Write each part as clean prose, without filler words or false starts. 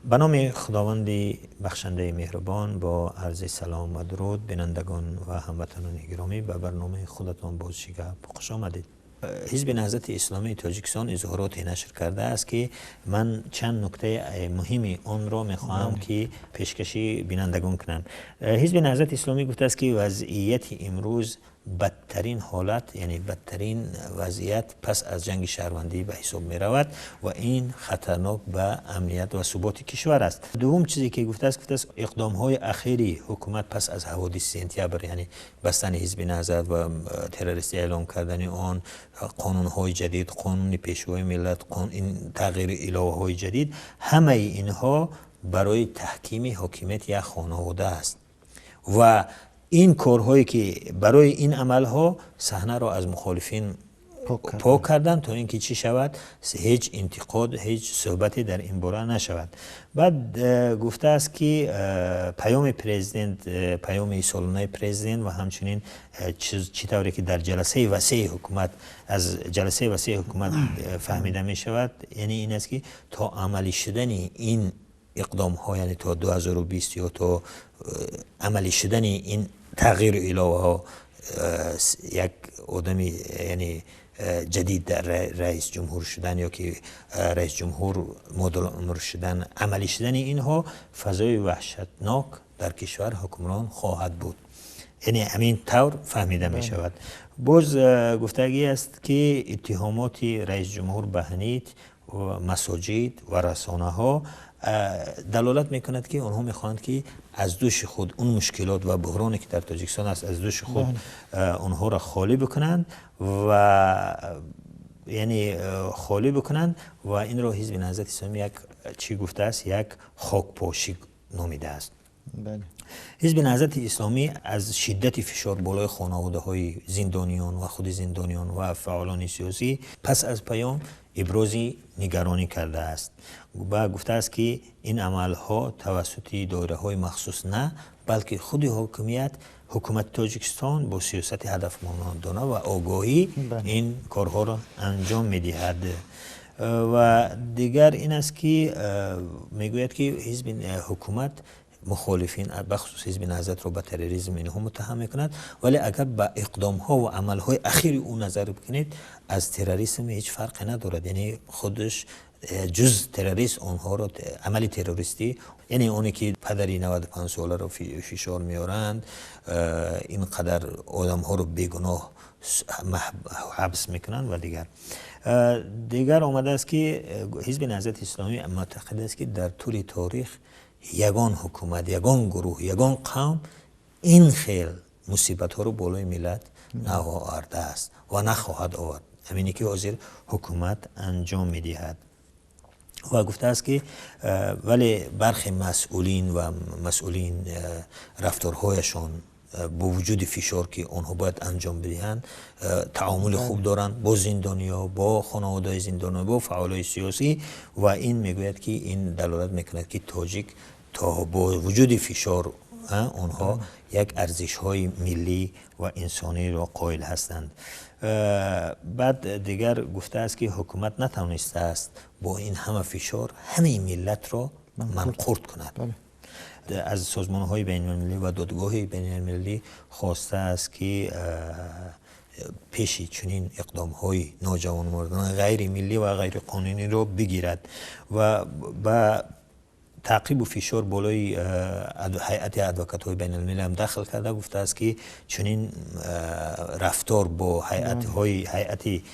Ба номи Худованди бахшандаи меҳрубон, бо арзи салом ва дуруд, бинандагон ва ҳамватанони гиромӣ, ба барномаи худатон «Боз чӣ гап» хуш омадед. Ҳизби Наҳзати Исломии Тоҷикистон изҳороте нашр кардааст, ки ман чанд нуктаи муҳими онро мехоҳам, ки пешкаши бинандагон кунам. Ҳизби Наҳзати Исломӣ гуфтааст, ки вазъияти имрӯз бадтарин ҳолат, яъне бадтарин вазъият пас аз ҷанги шаҳрвандӣ ба ҳисоб меравад ва ин хатарнок ба амният ва суботи кишвар аст. Дуввум чизе ки гуфтааст, иқдомҳои ахири ҳукумат пас аз ҳаводиси сентябр, яъне бастани Ҳизби Наҳзат ва террористӣ эълон кардани он, қонунҳои ҷадид, қонуни Пешвои миллат, тағйири иловаҳои ҷадид, ҳамаи инҳо барои таҳкими ҳокимияти як хонавода аст ва ин корҳое ки барои ин амалҳо саҳнаро аз мухолифин пок кардан, то ин ки чӣ шавад, ҳеҷ интиқод, ҳеҷ суҳбате дар ин бора нашавад. Баъд гуфтааст, ки паёми президент, паёми солонаи президент ва ҳамчунин чӣ тавре ки дар ҷаласаи васеи ҳукумат, аз ҷаласаи васеи ҳукумат фаҳмида мешавад, яъне ин аст, ки то амалӣ шудани ин иқдомҳо, яъне то 2020 ё то амалӣ шудани ин тағйиру иловаҳо, як одами, яъне ҷадид дар раис ҷумҳур шудан ё ки раис ҷумҳур модолумр шудан, амалӣ шудани инҳо, фазои ваҳшатнок дар кишвар ҳукмрон хоҳад буд. Яъне ҳамин тавр фаҳмида мешавад. Боз гуфтагӣ аст, ки иттиҳомоти раис ҷумҳур ба ҳанит, масоҷид ва расонаҳо далолат мекунад, ки онҳо мехоҳанд, ки аз дӯши худ он мушкилот ва буҳроне ки дар Тоҷикистон аст, аз дӯши худ онҳоро холӣ бикунанд ва яъне холӣ бикунанд. Ва инро Ҳизби Наҳзати Исломӣ як чӣ гуфтааст, як хокпошӣ номидааст. Ҳизби Наҳзати Исломӣ аз шиддати фишор болои хонаводаҳои зиндониён ва худи зиндониён ва фаъолони сиёсӣ пас аз паём ибрози нигаронӣ кардааст ва гуфтааст, ки ин амалҳо тавассути доираҳои махсус на, балки худи ҳокимият, ҳукумати Тоҷикистон бо сиёсати ҳадафмандона ва огоҳӣ ин корҳоро анҷом медиҳад. Ва дигар ин аст, ки мегӯяд, ки ҳизби ҳукумат мухолифин, бахусус Ҳизби Наҳзатро, ба терроризм инҳо муттаҳам мекунад, вале агар ба иқдомҳо ва амалҳои ахири ӯ назар бикунед, аз терроризм ҳеҷ фарқе надорад. Яъне худаш ҷуз террорист онҳоро амали террористӣ, яъне оне ки падари 95 соларо фишор меоранд, ин қадар одамҳоро бегуноҳ ҳабс мекунанд ва дигар. Дигар омадааст, ки Ҳизби Наҳзати Исломӣ муътақид аст, ки дар тӯли торих ягон ҳукумат, ягон гурӯҳ, ягон қавм ин хел мусибатҳоро болои миллат наовардааст ва нахоҳад овард, ҳамине ки ҳозир ҳукумат анҷом медиҳад. Ва гуфтааст, ки вале бархе масъулин ва масъулин рафторҳояшон бо вуҷуди фишор, ки онҳо бояд анҷом бидиҳанд, таомули хуб доранд бо зиндониё, бо хонаводаи зиндониё, бо фаъолои сиёсӣ. Ва ин мегӯяд, ки ин далолат мекунад, ки тоҷик то бо вуҷуди фишор онҳо як арзишҳои миллӣ ва инсониро қоил ҳастанд. Баъд дигар гуфтааст, ки ҳукумат натавонистааст бо ин ҳама фишор ҳамаи миллатро манқурт кунад. Аз созмонҳои байналмилалӣ ва додгоҳи байналмилалӣ хостааст, ки пеши чунин иқдомҳои ноҷавонмардона, ғайримиллӣ ва ғайриқонуниро бигирад. Ва ба таъқибу фишор болои ҳайати адвокатҳои байналмилалӣ ҳам дахл карда, гуфтааст, ки чунин рафтор бо ҳайатҳои ҳайати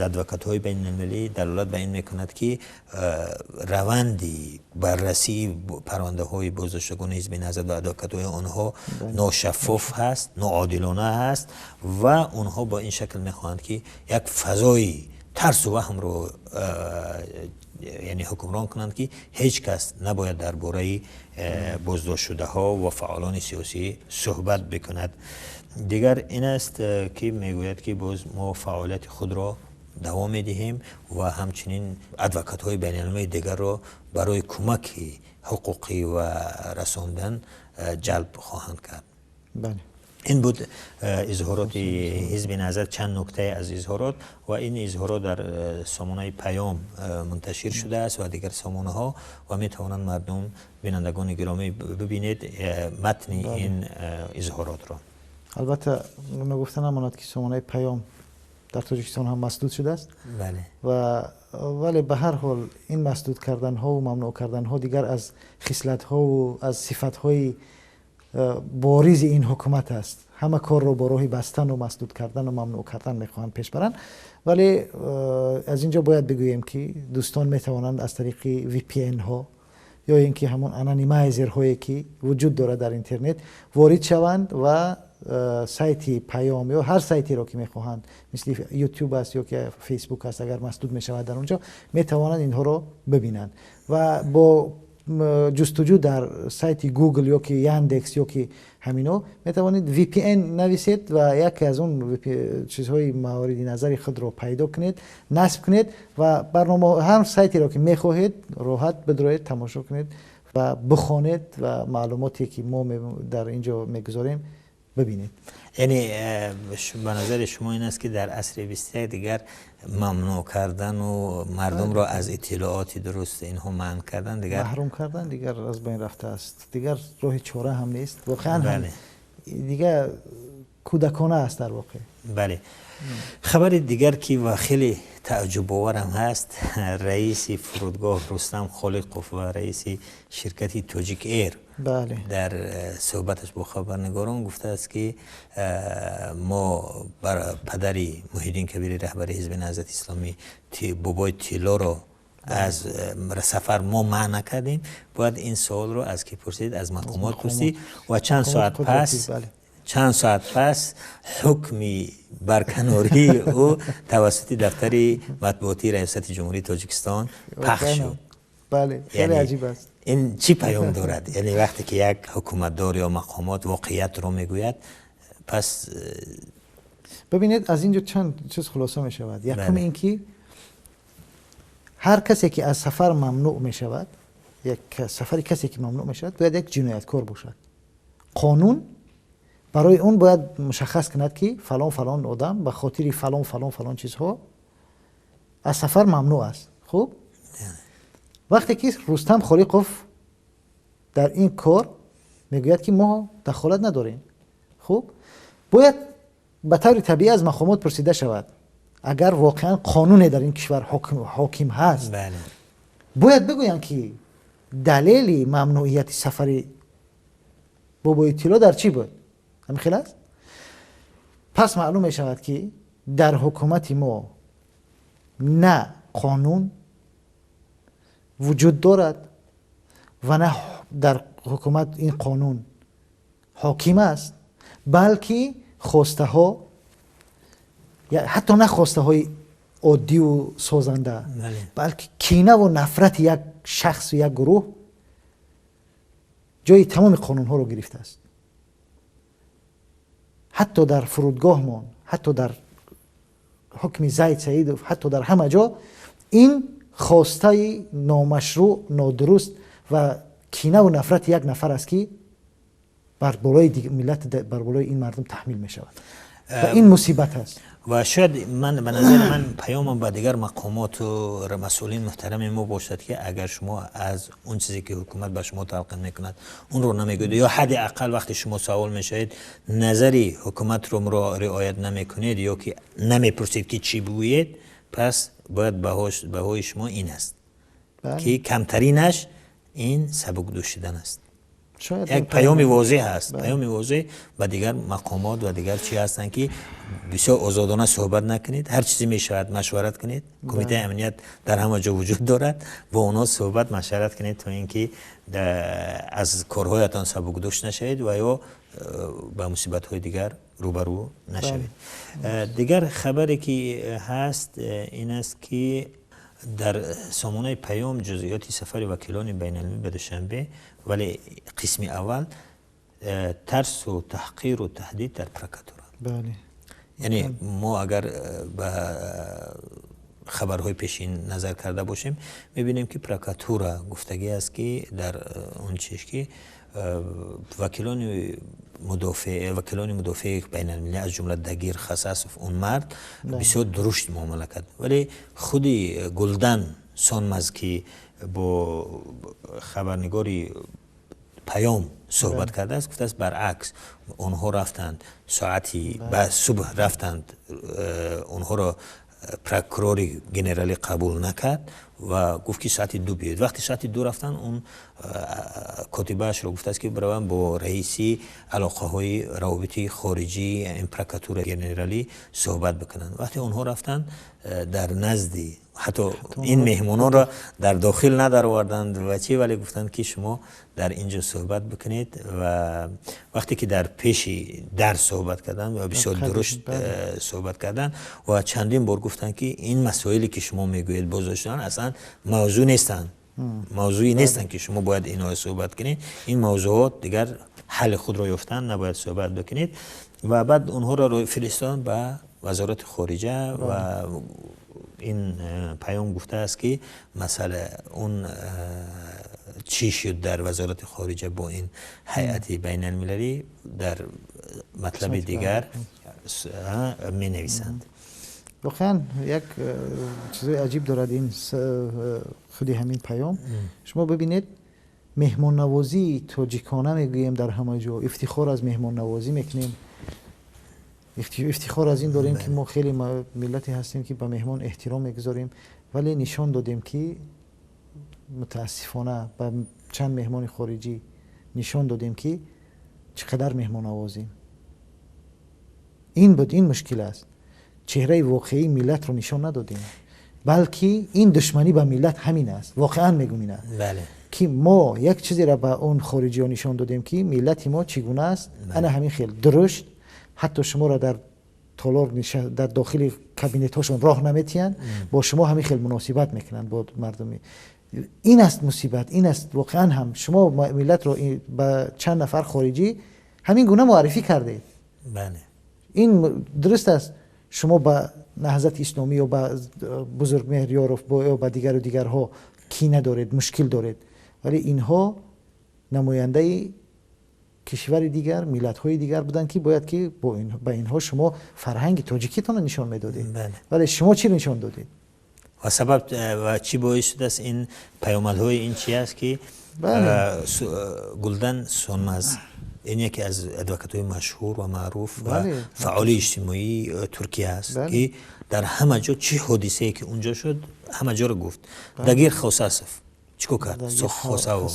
адвокатҳои байналмилалӣ далолат ба ин мекунад, ки раванди баррасии парвандаҳои боздоштагони Ҳизби Наҳзат ва адвокатҳои онҳо ношаффоф ҳаст, ноодилона ҳаст ва онҳо бо ин шакл мехоҳанд, ки як фазои тарсу ваҳмро, яъне ҳукмрон кунанд, ки ҳеҷ кас набояд дар бораи боздоштшудаҳо ва фаъолони сиёсӣ суҳбат бикунад. Дигар ин аст, ки мегӯяд, ки боз мо фаъолияти худро давом медиҳем ва ҳамчунин адвокатҳои байналмилалии дигарро барои кӯмаки ҳуқуқӣ ва расондан ҷалб хоҳанд кард. Бале. Ин буд изҳороти Ҳизби Наҳзат, чанд нуктае аз изҳорот, ва ин изҳорот дар сомонаи Паём мунташир шудааст ва дигар сомонаҳо, ва метавонанд мардум, бинандагони гиромӣ, бибинед матни ин изҳоротро. Албатта, нагуфта намонад, ки сомонаи Паём дар Тоҷикистон ҳам масдуд шудааст. Ва вале ба ҳар ҳол ин масдуд карданҳо ва мамнӯъ карданҳо дигар аз хислатҳову аз сифатҳои боризи ин ҳукумат аст. Ҳама корро бо роҳи бастану масдуд кардану мамнӯъ кардан мехоҳанд пеш баранд. Вале аз ин ҷо бояд бигӯем, ки дӯстон метавонанд аз тариқи VPN-ҳо ё ин ки ҳамон анонимайзер ҳое, ки вуҷуд дорад дар интернет, ворид шаванд ва сайти Паём ё ҳар сайтеро, ки мехоҳанд, мисли Ютуб аст ё ки Фейсбук аст, агар масдуд мешавад дар он ҷо, метавонанд инҳоро бибинанд ва бо ҷустуҷӯ дар сайти Google ё ки Яндекс ё ки ҳамино метавонед VPN нависед ва яке аз он чизҳои мавриди назари худро пайдо кунед, насб кунед ва барнома, ҳар сайтеро, ки мехоҳед, роҳат бидроед, тамошо кунед ва бихонед ва маълумоте, ки мо дар ин ҷо мегузорем, бибинед. Яъне ба назари шумо ин аст, ки дар асри 21 дигар мамнӯъ кардану мардумро аз иттилооти дуруст инҳо манъ кардан дигар маҳрум кардан дигар аз байн рафтааст, дигар роҳи чора ҳам нест воқеан ҳам, дигар кӯдакона аст дар воқеъ. Бале, хабари дигар, ки ва хеле тааҷҷубоварам ҳаст, раиси фурудгоҳ Рустам Холиқов ва раиси ширкати Тоҷик Эйр дар суҳбаташ бо хабарнигорон гуфтааст, ки мо бар падари Муҳиддин Кабири, раҳбари Ҳизби Наҳзати Исломӣ, Бобои Тиллоро аз сафар мо манъ накардем. Бояд ин суолро аз ки пурсид? Аз мақомот пурсид. Ва чанд соат пас ҳукми барканории ӯ тавассути дафтари матбуотии Раёсати Ҷумҳурии Тоҷикистон пахш шуд. Бале, хеле аҷиб аст. Ин чӣ паём дорад? Яъне вақте ки як ҳукуматдор ё мақомот воқеиятро мегӯяд, пас Бибинед, аз ин ҷо чанд чиз хулоса мешавад. Якум ин ки ҳар касе, ки аз сафар мамнӯъ мешавад, як сафари касе, ки мамнӯъ мешавад, бояд як ҷинояткор бошад. Қонун барои он бояд мушаххас кунад, ки фалон фалон одам ба хотири фалон фалон фалон чизҳо аз сафар мамнӯъ аст. Хуб, вақте ки Рустам Холиқов дар ин кор мегӯяд, ки мо дахолат надорем, хуб, бояд ба таври табиӣ аз мақомот пурсида шавад. Агар воқеан қонуне дар ин кишвар ҳоким ҳаст, бояд бигӯянд, ки далели мамнӯъияти сафари Бобои Тилло дар чӣ буд. Ҳамин хел аст. Пас маълум мешавад, ки дар ҳукумати мо на қонун вуҷуд дорад ва на дар ҳукумат ин қонун ҳоким аст, балки хостаҳо, ҳатто на хостаҳои оддиву созанда, балки кинаву нафрати як шахсу як гурӯҳ ҷои тамоми қонунҳоро гирифтааст. Ҳатто дар фурудгоҳмон, ҳатто дар ҳукми Зайд Саидов, ҳатто дар ҳама ҷо ин хостаи номашрӯъ, нодуруст ва кинаву нафрати як нафар аст, ки бар болои миллат, бар болои ин мардум таҳмил мешавад ва ин мусибат аст. Ва шояд ман, ба назари ман, паёмам ба дигар мақомоту масъулин муҳтарами мо бошад, ки агар шумо аз он чизе, ки ҳукумат ба шумо талқин мекунад, онро намегӯед ё ҳадди ақал вақте шумо савол мешавед, назари ҳукуматро риоят намекунед ё ки намепурсед, ки чӣ бигӯед, пас бояд баҳои шумо ин аст, ки камтаринаш ин сабукдӯшидан аст. Як паёми возеҳ аст, паёми возеҳ ба дигар мақомот ва дигар чӣ ҳастанд, ки бисёр озодона суҳбат накунед, ҳар чизе мешавад, машварат кунед. Кумитаи амният дар ҳама ҷо вуҷуд дорад, бо онҳо суҳбат, машварат кунед, то ин ки аз корҳоятон сабукдӯш нашавед ва ё ба мусибатҳои дигар рӯбарӯ нашавед. Дигар хабаре, ки ҳаст, ин аст, ки дар сомонаи Паём ҷузъиёти сафари вакилони байналмилалӣ ба Душанбе, вале қисми аввал тарсу таҳқиру таҳдид дар прокуратура. Яъне мо агар ба хабарҳои пешин назар карда бошем, мебинем, ки прокуратура гуфтагӣ аст, ки дар он чиз, ки вакилони вакилони мудофеи байналмилалӣ, аз ҷумла Дагир Хасасов, он мард бисёр дурушт муомила кард. Вале худи Гулдан Сонмаз, ки бо хабарнигори Паём суҳбат кардааст, гуфтааст, баръакс, онҳо рафтанд, соати ба субҳ рафтанд, онҳоро прокурори генералӣ қабул накард ва гуфт, ки соати 2 биёед. Вақти соати 2 рафтан, он котибаашро гуфтааст, ки бираванд бо раиси алоқаҳои равобити хориҷии ин прокуратураи генералӣ суҳбат бикунанд. Вақте онҳо рафтанд, дар назди ҳатто ин меҳмононро дар дохил надароварданд ва чӣ, вале гуфтанд, ки шумо дар ин ҷо суҳбат бикунед. Ва вақте ки дар пеши дар суҳбат карданд ва бисёр дурушт суҳбат карданд ва чандин бор гуфтанд, ки ин масоиле, ки шумо мегӯед, боздошт шудан, аслан мавзӯъ нестанд, мавзӯе нестанд, ки шумо бояд инҳоро суҳбат кунед. Ин мавзӯот дигар ҳалли худро ёфтанд, набояд суҳбат бикунед. Ва баъд онҳоро фиристоданд ба Вазорати хориҷа. Ва ин Паём гуфтааст, ки масъала он чӣ шуд дар Вазорати хориҷа бо ин ҳайати байналмилалӣ, дар матлаби дигар менависанд. Воқеан, як чизои аҷиб дорад ин худи ҳамин Паём. Шумо бибинед, меҳмоннавозии тоҷикона мегӯем, дар ҳама ҷо ифтихор аз меҳмоннавозӣ мекунем, ифтихор аз ин дорем, ки мо хеле миллате ҳастем, ки ба меҳмон эҳтиром мегузорем. Вале нишон додем, ки мутаассифона ба чанд меҳмони хориҷӣ нишон додем, ки чӣ қадар меҳмоннавозем. Ин буд, ин мушкил аст. Чеҳраи воқеии миллатро нишон надодем, балки ин душманӣ ба миллат ҳамин аст, воқеан мегум, ин аст, ки мо як чизеро ба он хориҷиҳо нишон додем, ки миллати мо чӣ гуна аст. Ана ҳамин хел дурушт, ҳатто шуморо дар толор, дар дохили кабинетҳошон роҳ наметиҳанд, бо шумо ҳамин хел муносибат мекунанд бо мардуми. Ин аст мусибат, ин аст воқеан ҳам. Шумо миллатро ба чанд нафар хориҷӣ ҳамин гуна муаррифӣ кардед. Ин дуруст аст, шумо ба Наҳзати Исломӣ ё ба Бузургмеҳр Ёров ё ба дигару дигарҳо кина доред, мушкил доред, вале инҳо намояндаи кишвари дигар, миллатҳои дигар буданд, ки бояд ки ба инҳо шумо фарҳанги тоҷикитонро нишон медодед. Вале шумо чӣ нишон додед? Ва сабаб ва чӣ боис шудааст, ин паёмадҳои ин чи аст, ки Гулдан Сонмаз, ин яке аз адвокатҳои машҳур ва маъруф ва фаъоли иҷтимоии Туркия аст, ки дар ҳама ҷо чӣ ҳодисае ки унҷо шуд, ҳама ҷоро гуфт. Дагир Хосасов чӣ кор кард, Хосавов,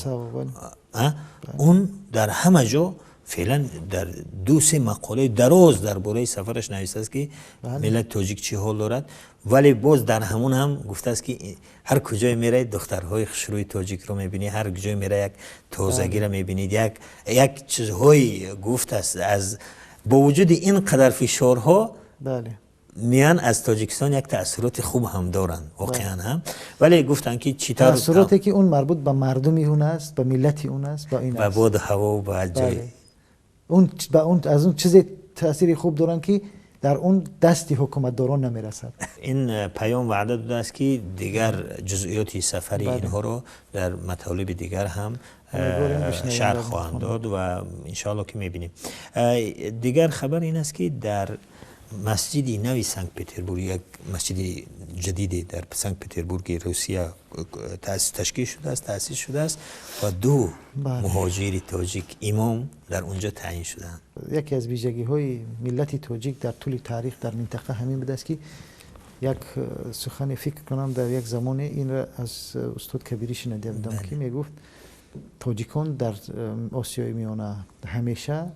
он дар ҳама ҷо феълан дар 2-се мақолаи дароз дар бораи сафараш навиштааст, ки миллати тоҷик чӣ ҳол дорад. Вале боз дар ҳамун ҳам гуфтааст, ки ҳар куҷое меравед, духтарҳои хушрӯи тоҷикро мебинӣ, ҳар куҷое меравед, як тозагиро мебинед, як чизҳое гуфтааст. Аз бо вуҷуди ин қадар фишорҳо миён аз Тоҷикистон як таассуроти хуб ҳам доранд воқеан ҳам. Вале гуфтанд, ки чӣ тавр таассуроте, ки он марбут ба мардуми он аст, ба миллати он аст, ба ин ба боду ҳаво, ба ҷой. Он ба он аз он чизе таъсири хуб доранд, ки дар он дасти ҳукуматдорон намерасад. Ин Паём ваъда додааст, ки дигар ҷузъиёти сафари инҳоро дар матолиби дигар ҳам шарҳ хоҳанд дод ва иншоалло, ки мебинем. Дигар хабар ин аст, ки дар масҷиди нави Санкт Петербург, як масҷиди ҷадиде дар Санкт Петербурги Русия ташкил шудааст, таъсис шудааст ва ду муҳоҷири тоҷик имом дар онҷо таъин шуданд. Яке аз вижагиҳои миллати тоҷик дар тӯли таърих дар минтақа ҳамин будааст, ки як сухане, фикр кунам, дар як замоне инро аз устод Кабирӣ шунида будам, ки мегуфт, тоҷикон дар Осиёи Миёна ҳамеша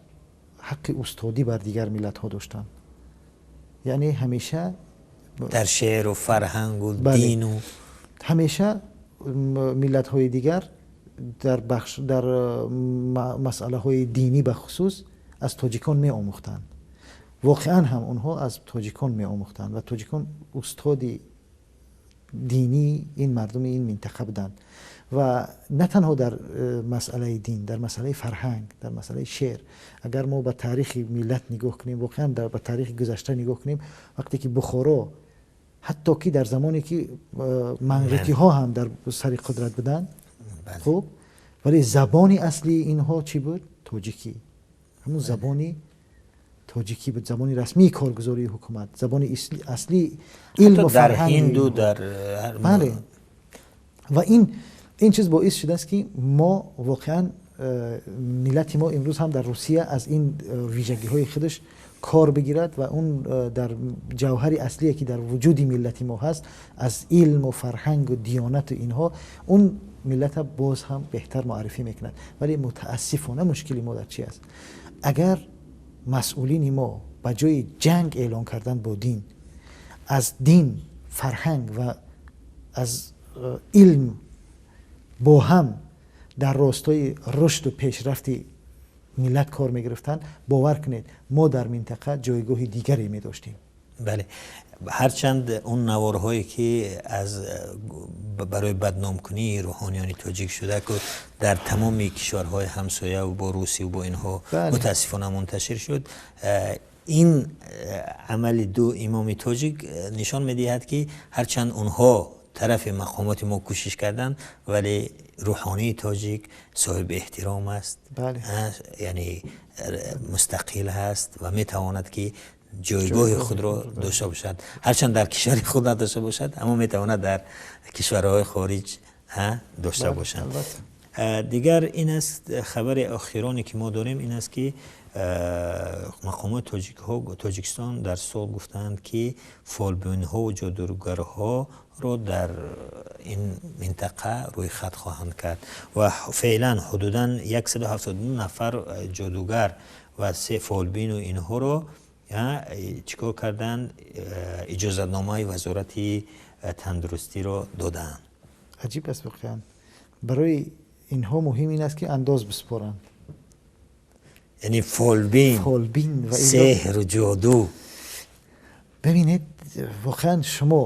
ҳаққи устодӣ бар дигар миллатҳо доштанд, яъне ҳамеша дар шеъру фарҳангу дину. Ҳамеша миллатҳои дигар дар бахш, дар масъалаҳои динӣ бахусус, аз тоҷикон меомӯхтанд. Воқеан ҳам онҳо аз тоҷикон меомӯхтанд ва тоҷикон устоди динии ин мардуми ин минтақа буданд. Ва на танҳо дар масъалаи дин, дар масъалаи фарҳанг, дар масъалаи шеър. Агар мо ба таърихи миллат нигоҳ кунем, воқеан ба таърихи гузашта нигоҳ кунем, вақте ки Бухоро, ҳатто ки дар замоне ки манғитиҳо ҳам дар сари қудрат буданд, хуб, вале забони аслии инҳо чӣ буд? Тоҷикӣ. Ҳамун забони тоҷикӣ буд, забони расмии коргузории ҳукумат, забони аслии илму дар фарҳанги ҳинду дар бале. Ва ин чиз боис шудааст, ки мо воқеан миллати мо имрӯз ҳам дар Русия аз ин вижагиҳои худаш кор бигирад ва он дар ҷавҳари аслие, ки дар вуҷуди миллати мо ҳаст, аз илму фарҳангу диёнату инҳо, он миллата боз ҳам беҳтар муаррифӣ мекунад. Вале мутаассифона мушкили мо дар чи аст? Агар масъулини мо ба ҷои ҷанг эълон кардан бо дин, аз дин, фарҳанг ва аз илм бо ҳам дар ростои рушду пешрафти миллат кор мегирифтанд, бовар кунед, мо дар минтақа ҷойгоҳи дигаре медоштем. Бале, ҳарчанд он наворҳое, ки аз барои бадномкунии рӯҳониёни тоҷик шуда, ки дар тамоми кишварҳои ҳамсояву бо русию бо инҳо мутаассифона мунташир шуд, ин амали ду имоми тоҷик нишон медиҳад, ки ҳарчанд онҳо тарафи мақомоти мо кӯшиш карданд, вале рӯҳонии тоҷик соҳиби эҳтиром аст, яъне мустақил ҳаст ва метавонад, ки ҷойгоҳи худро дошта бошад. Ҳарчанд дар кишвари худ надошта бошад, аммо метавонад дар кишварҳои хориҷ дошта бошад. Дигар ин аст, хабари охироне, ки мо дорем, ин аст, ки мақомоти Тоҷикистон дар сол гуфтаанд, ки фолбинҳову ҷодугарҳоро дар ин минтақа рӯйхат хоҳанд кард ва феълан ҳудудан 172 нафар ҷодугар ва се фолбину инҳоро чӣ кор карданд? Иҷозатномаи Вазорати тандурустиро додаанд. Аҷиб аст воқеан. Барои инҳо муҳим ин аст, ки андоз биспоранд. Яъне фолбин, фолбин ва сеҳру ҷоду. Бибинед, воқеан шумо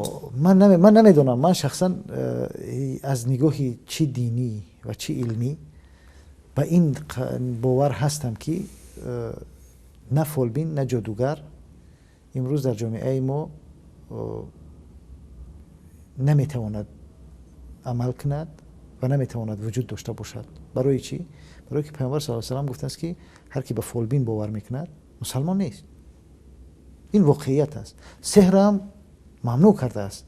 ман намедонам, ман шахсан аз нигоҳи чӣ динӣ ва чӣ илмӣ ба ин бовар ҳастам, ки на фолбин, на ҷодугар имрӯз дар ҷомеаи мо наметавонад амал кунад ва наметавонад вуҷуд дошта бошад. Барои чӣ? Барое ки Паёмбар с салам гуфтааст, ки ҳар ки ба фолбин бовар мекунад, мусалмон нест. Ин воқеият аст. Сеҳрам мамнӯъ кардааст.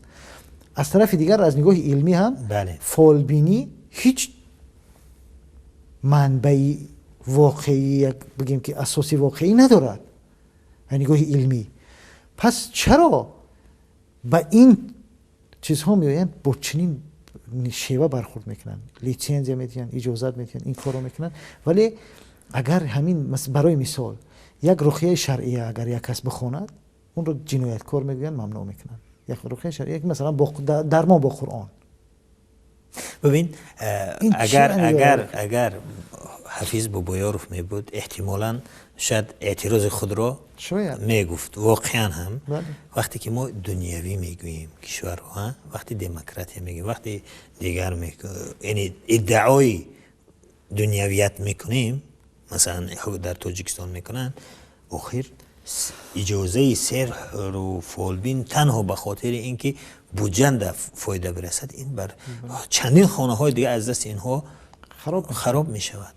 Аз тарафи дигар, аз нигоҳи илмӣ ҳам фолбинӣ ҳеҷ манбаи воқеӣ, як бигем, ки асоси воқеӣ надорад аз нигоҳи илмӣ. Пас чаро ба ин чизҳо меоянд, бо чунин шева бархурд мекунанд, литсензия медиҳанд, иҷозат медиҳанд, ин корро мекунанд? Вале агар ҳамин, барои мисол, як руқияи шаръия агар як кас бихонад, онро ҷинояткор мегӯянд, мамнӯъ мекунанд. Як руқияи шаръия, масалан, дармон бо Қуръон. Бибин, агар Ҳафиз Бобоёров мебуд, эҳтимолан шояд эътирози худро мегуфт. Воқеан ҳам, вақте ки мо дунявӣ мегӯем кишварро, вақте демократия мегӯем, вақте дигар, яъне иддаои дунявият мекунем, масалан, дар Тоҷикистон мекунанд, охир иҷозаи сеҳру фолбин танҳо ба хотири ин ки буҷанда фоида бирасад, ин бар чандин хонаҳои дигар аз дасти инҳо хароб мешавад.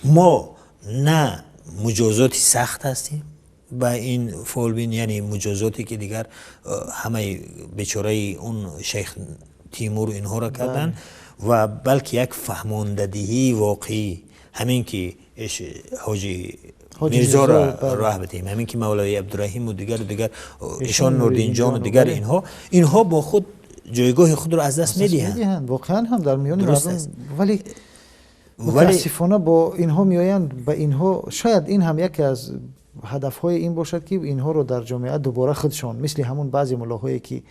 Мо на муҷозоти сахт ҳастем ба ин фолбин, яъне муҷозоте, ки дигар ҳамаи бечораи он шайх Тимуру инҳоро карданд, ва балки як фаҳмондадиҳии воқеӣ, ҳамин ки ҳоҷи Мирзоро роҳ бидиҳем, ҳамин ки Мавлавӣ Абдураҳиму дигару дигар, ишон Нурдинҷону дигар, инҳо бо худ ҷойгоҳи худро аз даст медиҳанд. Воқеан ҳам дар миёни мардум, вале мутаассифона бо инҳо меоянд, ба инҳо. Шояд ин ҳам яке аз ҳадафҳои ин бошад, ки инҳоро дар ҷомеа дубора худшон, мисли ҳамун баъзе муллоҳое, ки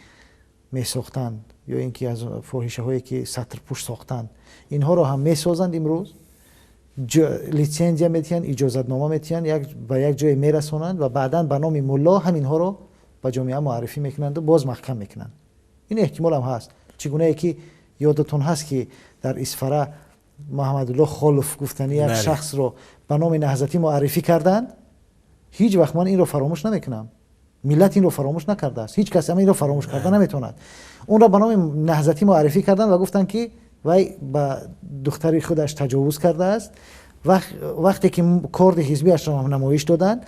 месохтанд, ё ин ки аз фоҳишаҳое, ки сатрпӯш сохтанд, инҳоро ҳам месозанд, имрӯз литсензия медиҳанд, иҷозатнома медиҳанд, ба як ҷое мерасонанд ва баъдан ба номи мулло ҳаминҳоро ба ҷомеа муаррифӣ мекунанду боз маҳкам мекунанд. Ин эҳтимолам ҳаст. Чӣ гунае ки ёдатон ҳаст, ки дар Исфара Муҳаммадулло Холов гуфтани як шахсро ба номи наҳзатӣ муаррифӣ карданд. Ҳеҷ вақт ман инро фаромӯш намекунам, миллат инро фаромӯш накардааст, ҳеҷ кас ҳам инро фаромӯш карда наметавонад. Онро ба номи наҳзатӣ муаррифӣ карданд ва гуфтанд, ки вай ба духтари худаш таҷовуз кардааст. Вақте ки корти ҳизбиашро намоиш доданд,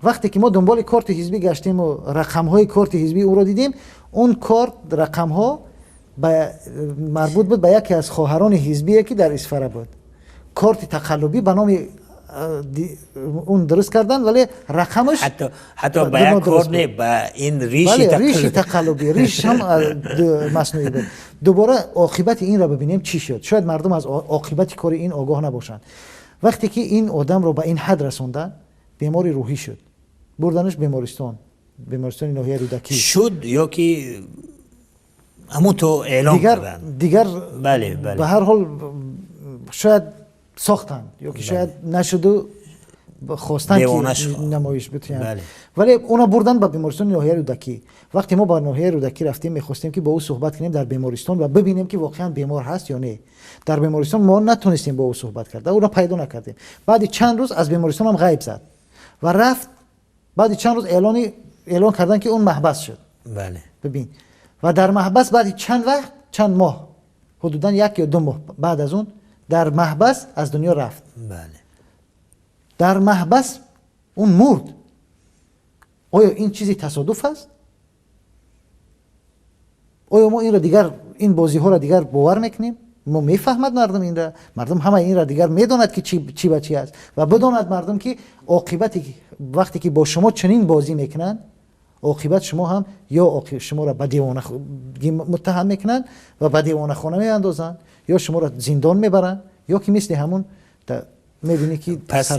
вақте ки мо дунболи корти ҳизбӣ гаштем ва рақамҳои корти ҳизбии ӯро дидем, он корт рақамҳо марбут буд ба яке аз хоҳарони ҳизбие, ки дар Исфара буд. Корти тақаллубӣ ба номи он дуруст карданд, вале рақамаш ҳатто ба як корт не, ба ин риши тақаллубӣ, риш ҳам маснуӣ буд. Дубора оқибати инро бибинем, чӣ шуд. Шояд мардум аз оқибати кори ин огоҳ набошанд. Вақте ки ин одамро ба ин ҳад расонданд, бемори рӯҳӣ шуд, бурданаш бемористон, бемористони ноҳияи Рӯдакӣ. Шуд ё ки ҳамун то эълон карданд? Дигар бале, бале. Ба ҳар ҳол шояд сохтанд ё ки шояд нашуду хостанд, ки намоиш битиҳанд, вале уна бурданд ба бемористони ноҳияи Рӯдакӣ. Вақте мо ба ноҳияи Рӯдакӣ рафтем, мехостем, ки бо ӯ суҳбат кунем дар бемористон ва бибинем, ки воқеан бемор ҳаст ё не. Дар бемористон мо натонистем бо ӯ суҳбат карда, ӯро пайдо накардем. Баъди чанд рӯз аз бемористон ҳам ғайб зад ва рафт. Баъди чанд рӯз эълон карданд, ки он маҳбас шуд. Бибин, ва дар маҳбас баъди чанд вақт, чанд моҳ, ҳудудан 1 ё 2 моҳ баъд аз он дар маҳбас аз дунё рафт. Дар маҳбас он мурд. Оё ин чизи тасодуф аст? Оё мо инро дигар, ин бозиҳоро дигар бовар мекунем? Мо мефаҳмад мардум инра, мардум ҳама инра дигар медонад, ки чӣ ба чӣ аст. Ва бидонад мардум, ки оқибати вақте ки бо шумо чунин бозӣ мекунанд, оқибат шумо ҳам ё шуморо ба девона муттаҳам мекунанд ва ба девонахона меандозанд, ё шуморо зиндон мебаранд, ё ки мисли ҳамун мебинӣ, ки пас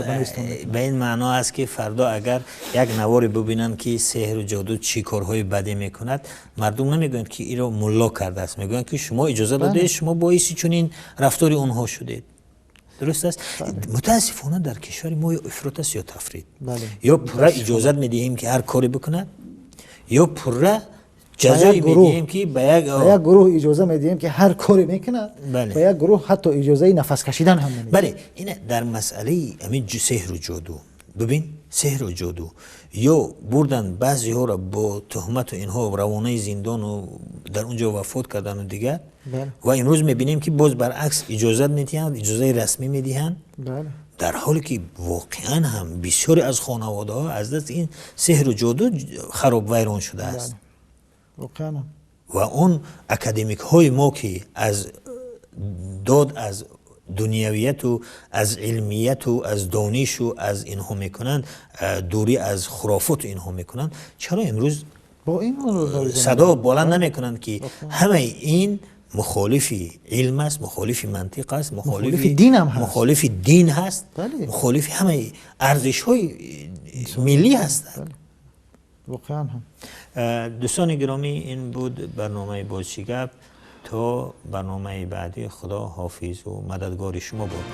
ба ин маъно аст, ки фардо агар як наворе бибинанд, ки сеҳру ҷоду чӣ корҳои бадӣ мекунад, мардум намегӯянд, ки иро мулло кардааст, мегӯянд, ки шумо иҷоза додед, шумо боиси чунин рафтори онҳо шудед. Дуруст аст. Мутаассифона, дар кишвари мо ё ифрот аст, ё тафрит. Ё пурра иҷозат медиҳем, ки ҳар коре бикунад, ё пурра ҷазое медиҳем, ки ба як Ба як гурӯҳ иҷоза медиҳем, ки ҳар коре мекунад, ба як гурӯҳ ҳатто иҷозаи нафас кашидан ҳам намедиҳем. Бале, ина дар масъалаи ҳамин сеҳру ҷоду бибин, сеҳру ҷоду ё бурдан баъзеҳоро бо туҳмату инҳо равонаи зиндону дар он ҷо вафот кардану дигар. Ва имрӯз мебинем, ки боз баръакс иҷозат медиҳанд, иҷозаи расмӣ медиҳанд, дар ҳоле ки воқеан ҳам бисёре аз хонаводаҳо аз дасти ин сеҳру ҷоду хароб вайрон шудааст. Ва он академикҳои мо, ки аз дод аз дунявияту аз илмияту аз донишу аз инҳо мекунанд, дурӣ аз хурофоту инҳо мекунанд, чаро имрӯз садо баланд намекунанд, ки ҳамаи ин мухолифи илм аст, мухолифи мантиқ аст, мухолифи дин ҳаст, мухолифи ҳамаи арзишҳои миллӣ ҳастанд? Воқеан ҳам. Дӯстони гиромӣ, ин буд барномаи «Боз чӣ гап». То барномаи баъдӣ Худо ҳофизу мададгори шумо бод.